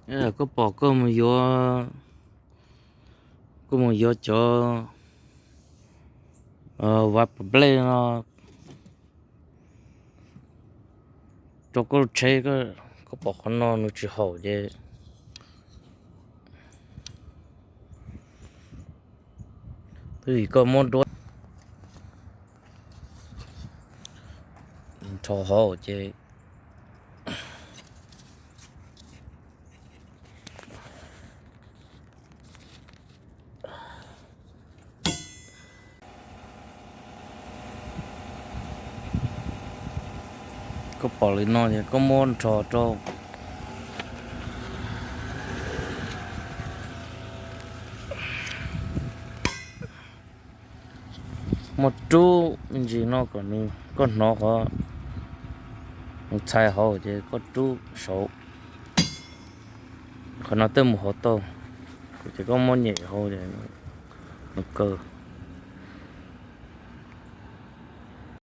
Koj pom koj mus yuav, koj mus yuav cov vav pam nplej no rau koj tsheb, koj pom qhov no nws tsis haum ces twb vim koj muab duab nrho hauv ces koj pom li no ces koj muab nrho rau. Muab rub me ntsis no kom nws, koj hnov qhov nws txhais hauv ces koj rub saud. Qhov no twb mus hauv tau, ces koj muab nyem hauv ces nws kaw.